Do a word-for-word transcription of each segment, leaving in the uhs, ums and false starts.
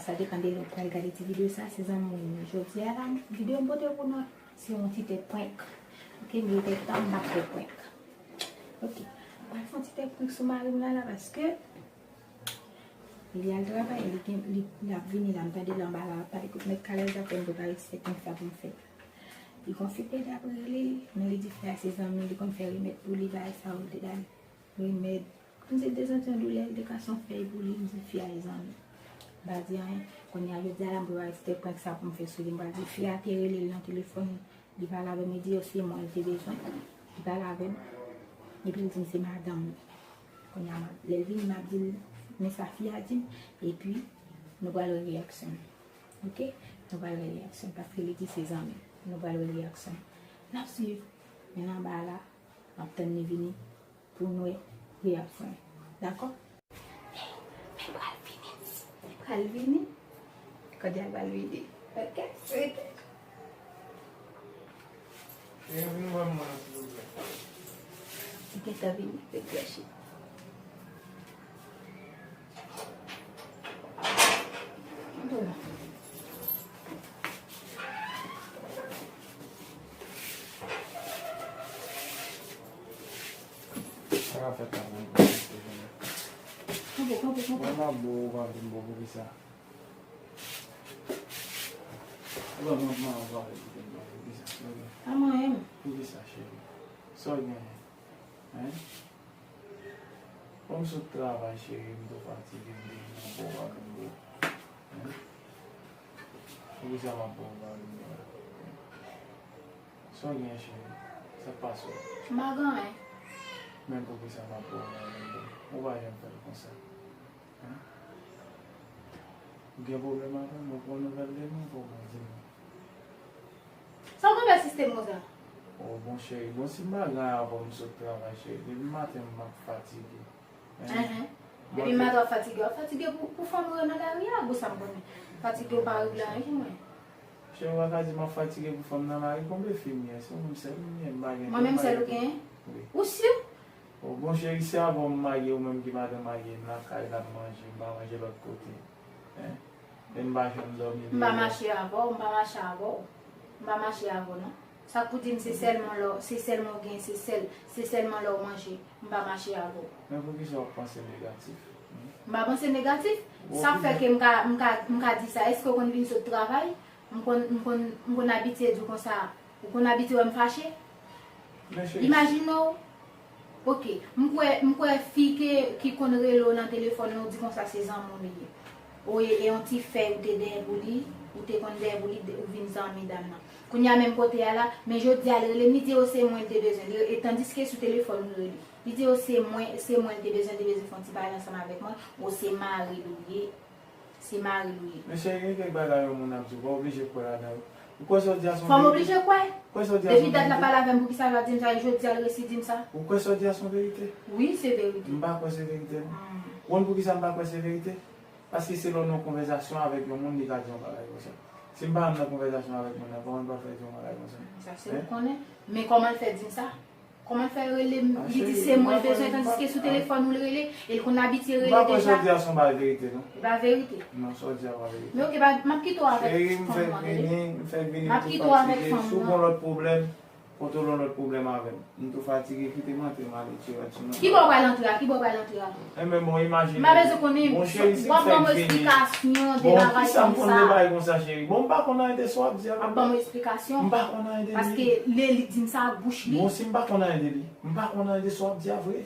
Sa depann de lè w pral gade ti videyo sa, se zanmi w yo. Jodi a la, videyo m pote pou nou, se yon ti tèt prank. Ok, m gen tèt tan, m ap fè prank. Ok, m pral fè yon ti tèt prank sou mari m la, la, paske li al travay, li gen, li, l ap vini la, m tande l anba la, l ap pale kout mèt kalèz la, fò m prepare ti tèt prank sa pou m fè. Li gon fi pede ap rele, men li di fi a se zanmi, li konn fè remèd pou li, bagay sa yo, li te dal remèd. M di l te santi yon doulè, li te kase yon fèy pou li, m di fi a e zanmi. M pa di anyen. Kounye a, jodi a la, m prepare ti tèt prank sa pou m fè sou li. M pral di fi a te rele l nan telefòn, li pale avè m, li di yo se mwen li te bezwen. Li pale avè m, epi l di m se madanm li. Kounye a, m ap, lè l vini, m ap di l men sa fi a di m, epi nou pral wè reyaksyon l. Ok? Nou pral wè reyaksyon l, paske li di se zanmi. Nou pral wè reyaksyon l. N ap swiv. Men anba la, m ap tann li vini pou n wè reyaksyon l. Dakò? Hey, men pral vini. Men pral vini. Kòdya pral vini. Ok? Ok. Cheri, vin wè m mwen, silvouplè. Li gentan vini, fè krèche. Sa ka fèt la pou mwen. Kanpe, kanpe, kanpe. Mwen m ap bo, ou pa vle m bo poukisa? Ou pa mwen, mwen, ou pa vle kite m bo poukisa? Pa manyen m. Poukisa, cheri? Sa w genyen? Hein? Bon, m sot travay, cheri, m tou fatige, m bezwen yon bon bagay m bo. Hein? Poukisa m ap ba w bagay m bo la? Sa w gen, cheri? Sa k pase w? M pa gen anyen. Men poukisa m ap ba w bagay m bo? Ou pa janm fè l konsa. Hein? Ou gen pwoblèm avè m? Ou pran nouvèl de mwen, kòman di m? Sa w konn fè sistèm konsa? Oh, bon, cheri, bon, si m pa gen anyen avè w, m sot travay, cheri. Depi maten, m ap fatige. Hein? Enhen. Depi maten w ap fatige, w ap fatige pou, pou fanm ou yo nan lari a, bon, sa m konnen. Fatige w pa regle anyen pou mwen. Cheri, ou pa ka di m ap fatige pou fanm nan lari, konbyen fi m ye? Se ou menm sèl m ye, m pa gen. Mwen menm sèl ou genyen? Wi. Ou si? Oh, bon, cheri, se avè w m marye, ou menm ki pa t marye, m lakay la, m manje, m pa manje lòt kote. Hein? E m pa janm dòmi. M pa mache avè w, m pa mache avè w. M pa mache avè w, non. Sa k pou di m se sèlman lè w, se sèlman w gen, se sèl, se sèlman lè w manje, m pa mache avè w. Men poukisa w ap panse negatif? Hmm? M pa panse negatif. Sa k fè ke m ka, m ka, m ka di sa? Èske w konn vin sot travay? M konn, m konn, m konn abitye di w konsa. Ou konn abitye wè m fache? Men cheri. Imajine w. Ok, m kwè, m kwè fi ke, ki konn rele w nan telefòn nan, ou di konsa se zanmi w li ye. Ou e, e yon ti fèy ou te dèyè pou li, ou te konn dèyè pou li, ou vin zanmi dam nan. Kounye a menm kote a la, men jodi a l rele m, li di yo se mwen l te bezwen, li, e tandiske sou telefòn ou rele. Li di yo se mwen, se mwen l te bezwen, te bezwen fè yon ti pale ansanm avèk mwen, ou se mari l ou ye. Se mari l ou ye. Men cheri, gen kèk bagay yon moun ap di w, ou pa oblije kwè ladan yo. Ou kwè sa w di a se yon verite? Fò m oblije kwè? Kwè sa w di a se yon verite? Depi dat l ap pale avè m, poukisa l pa di m sa, e jodi a l resi di m sa? Ou kwè sa w di a se yon verite? Wi, se verite. M pa kwè se verite, non. Hmm. Ou konn poukisa m pa kwè se verite? Paske se lè w nan yon konvèsasyon avèk yon moun, li ka di yon bagay konsa. Si m pa nan konvèsasyon avèk moun nan, kòman l pral fè di yon bagay konsa? Sa se ou k konnen. Men kòman l fè di m sa? Kòman l fè rele m, li di se mwen l bezwen, tandiske sou telefòn ou l rele, e l konn abitye rele deja. M pa kwè sa w di a se yon bagay verite, non. E pa verite. Non, sa w di a pa verite. Men ok, m ap kite w avèk fanm ou an, tande. Cheri, m fèk vini, m fèk vini m tou fatige. M ap kite w avèk fanm ou an. Si w gen lòt pwoblèm, pote w lòt pwoblèm avè m. M tou fatige, kite m antre, m ale dirèk sou nan. Kibò w pral antre a? Kibò w pral antre a? Enben, bon, imajine. M pa bezwen konnen. Bon, cheri, si m fèk vini. W ap ban m esplikasyon de bagay konsa. Bon, kisa m konn de bagay konsa, cheri? Bon, m pa konn anyen de sa w ap di a. W ap ban m esplikasyon. M pa konn anyen de li. Paske lè li di m sa ak bouch li. Bon, si m pa konn anyen de li, m pa konn anyen de sa w ap di a vre.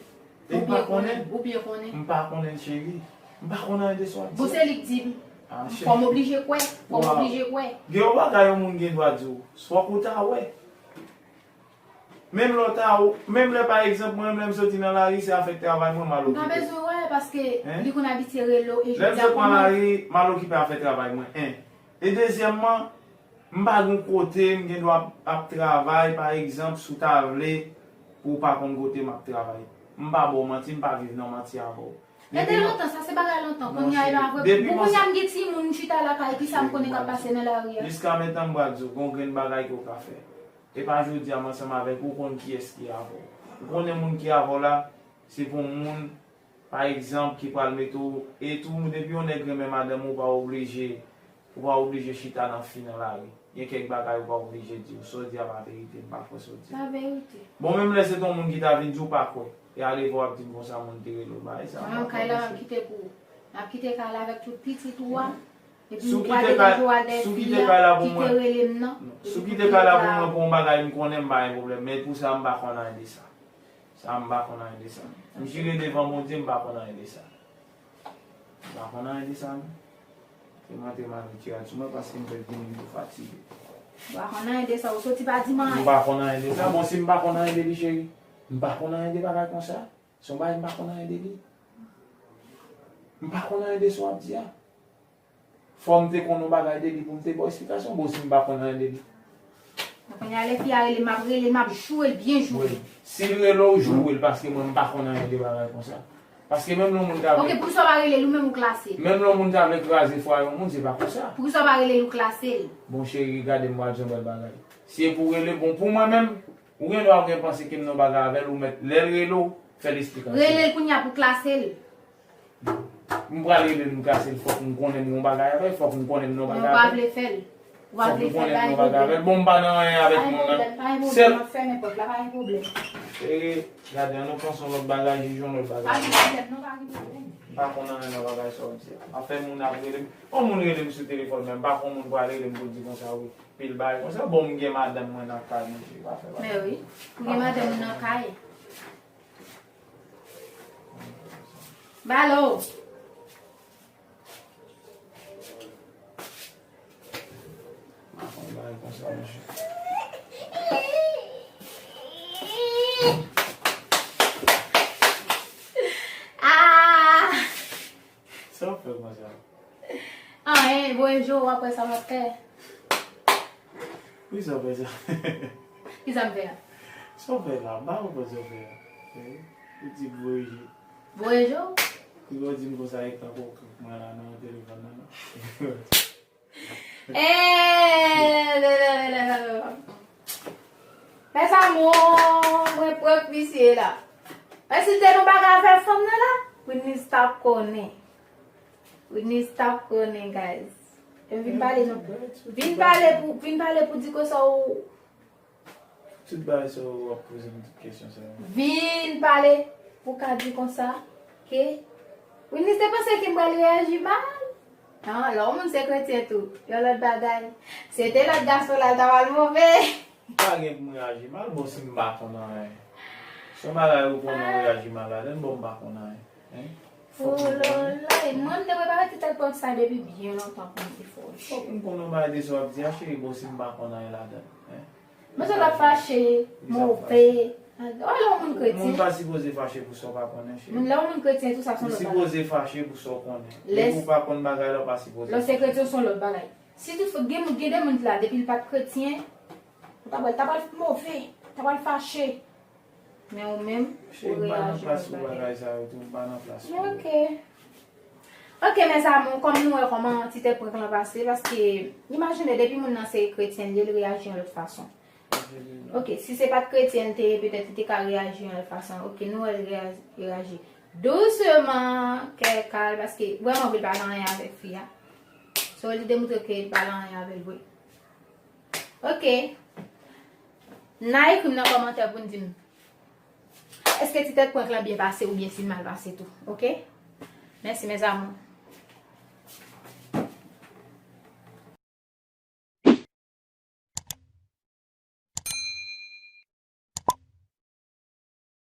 E m pa konnen. Ou byen konnen. M pa konnen, cheri. M pa konn anyen de sa w ap di a. Bon, se li k di m. Ah, cheri. Fò m oblije kwè. Fò m oblije kwè. Gen yon bagay yon moun gen dwa di w. Fòk ou ta wè. Menm lè w ta, menm lè, pa egzanp, mwen menm lè m soti nan lari, se afè travay mwen m al okipe. M pa bezwen wè, paske li konn abitye rele w, e jodi a kòman. Lè m sot nan lari, m al okipe afè travay mwen, en. E dezyèmman, m pa gen kote m gen dwa ap, ap travay, pa egzanp, si w ta vle, pou w pa konn kote m ap travay. M pa ba w manti, m pa viv nan manti avè w. E te lontan, sa se bagay lontan. Kounye a, e pa vre. Bon, kounye a, m gen timoun, m chita lakay, kisa m konnen k ap pase nan lari a? Jiska mentnan, m pral di w, gen yon grenn bagay ke w ka fè. E pa jodi a, m ansanm avèk ou, ou konn kiyès ki avè w. Ou konnen moun ki avè w la, se pou moun pa egzanp, ki pral mete w, e tou, depi yon nèg renmen madanm ou, ou pa oblije, ou pa oblije chita nan fi nan lari. Gen kèk bagay ou pa oblije di yo. Sa w di a pa verite, m pa kwè sa w di a. Pa verite. Bon, menm lè se t yon moun ki ta vin di w pa kwè. E alevwa w ap di m konsa, moun te rele w, bagay sa a, m pa kwè, mesye. Mwen menm, kay la, m ap kite pou ou. M ap kite kay la avèk tout pitit ou a. Epi ou pral degaje w al dèyè fi a ki te rele m nan. Si w kite kay la pou mwen pou yon bagay m konnen, m pa gen pwoblèm. Men pou sa, m pa konn anyen de sa. Sa, m pa konn anyen de sa. M jire devan Bondye, m pa konn anyen de sa. M pa konn anyen de sa, non. Se mwen te mal retire sou mwen paske m fèk vini m tou fatige. M pa konn anyen de sa, ou soti pa di m anyen. M pa konn anyen de sa. Bon, si m pa konn anyen de li, cheri, m pa konn anyen de bagay konsa. Se yon bagay m pa konn anyen de li. M pa konn anyen de sa w ap di a. Fò m te konn yon bagay de li pou m te ba w esplikasyon, bon, si m pa konn anyen de li. Kounye a, lè fi a rele m, m ap rele, m ap joure l byen joure. Wi. Si l rele w, joure l, paske mwen, m pa konn anyen de bagay konsa. Paske menm lè yon moun ta vle. Ok, poukisa w pa rele l ou menm ou klase l? Menm lè yon moun ta vle kraze fwaye yon moun, se pa konsa. Poukisa w pa rele l ou klase l? Bon, cheri, gade m, m pral di yon bèl bagay. Si e pou rele, bon, pou mwen menm, ou gen dwa gen panse ke m nan bagay avè l, ou mèt, lè l rele w, fè l esplikasyon. Rele l kounye a pou klase l. M pral rele l, m klase l, fòk m konnen m gon bagay avè l, fòk m konnen m nan bagay avè l. Men ou pa vle fè l. Ou pa vle fè l, pa gen pwoblèm. Fòk m konnen m nan bagay avè l. Bon, m pa nan anyen avèk moun nan. Pa gen pwoblèm, m ap fèmen pòt la, pa gen pwoblèm. E, gade, ann nou panse yon lòt bagay, jije yon lòt bagay. Pa gen pwoblèm, non, pa gen pwoblèm. M pa konn anyen nan bagay sa w di a. Afè moun ap rele m. Yon moun rele m sou telefòn, men m pa konn moun pral rele m pou l di konsa, wi. Pil bagay konsa, bon, m gen madanm mwen nan kay mwen, cheri, pa fè bagay. Men wi, ou gen madanm ou nan kay. Balo! Ah! Sa w fè konsa? Anyen, voye je w, w ap wè sa m ap fè. Poukisa w fè sa? Kisa m fè a? Sa w fè la? M pa konprann sa w fè a. Eh, ou di voye je. Voye je w? Ou di m konsa, e tankou w k mwen la nan telefòn nan, non? Eh, lè, lè, lè, lè, lè. Mes amours, mwen prank misye la. Men si l te nan bagay avè fanm nan la, Whitney t ap konnen. Whitney t ap konnen, guys. E vin pale non. Vin pale pou, vin pale pou di konsa ou. Tout bagay sa yo w ap poze m tout kesyon sa yo. Vin pale pou ka di konsa ke Whitney te panse ke m pral reyaji mal. Non, lè yon moun se kretyen tou, yon lòt bagay. Se te lòt gason la, l ta pral move. M pa gen pou m reyaji mal, bon, si m pa konn anyen. Se yon bagay ou konnen w reyaji mal ladan l, bon, m pa konn anyen. Hein? Fòk m konnen. Oh là là, e mwen, m te prepare ti tèt prank sa depi byen lontan pou m te fè w. Fòk m konnen yon bagay de sa w ap di a, cheri, bon, si m pa konn anyen ladan l, hein? Men sa w t ap fache, move. Oh, lè yon moun kretyen. Moun pa sipoze fache pou sa w pa konnen, cheri. Moun, lè yon moun kretyen, tou sa se yon lòt bagay. Li sipoze fache pou sa w konnen. Depi w pa konn bagay la, w pa sipoze fache. Lè w se kretyen, se yon lòt bagay. Si toutfwa gen moun, gen de moun ki la, depi l pa t kretyen, ou ta pral, ta pral move, ta pral fache. Men ou menm, ou reyaji lòt bagay. Cheri, m pa nan plas pou bagay sa yo tou, m pa nan plas pou yo. Ok. Ok, mes amours, kòm nou wè kòman ti tèt prank lan pase, paske, imajine, depi moun nan se kretyen li ye, li reyaji yon lòt fason. Ok, si se pa t kretyen li te ye, petèt li te ka reyaji yon lòt fason. Ok, nou wè l reya-, reyaji douseman, kè kal, paske vrèman vre l pa nan anyen avèk fi a. So, li demontre ke l pa nan anyen avè l vre. Ok. N a ekri m nan kòmantè pou n di m èske ti tèt prank lan byen pase oubyen si l mal pase tou. Ok? Mèsi, mes amours.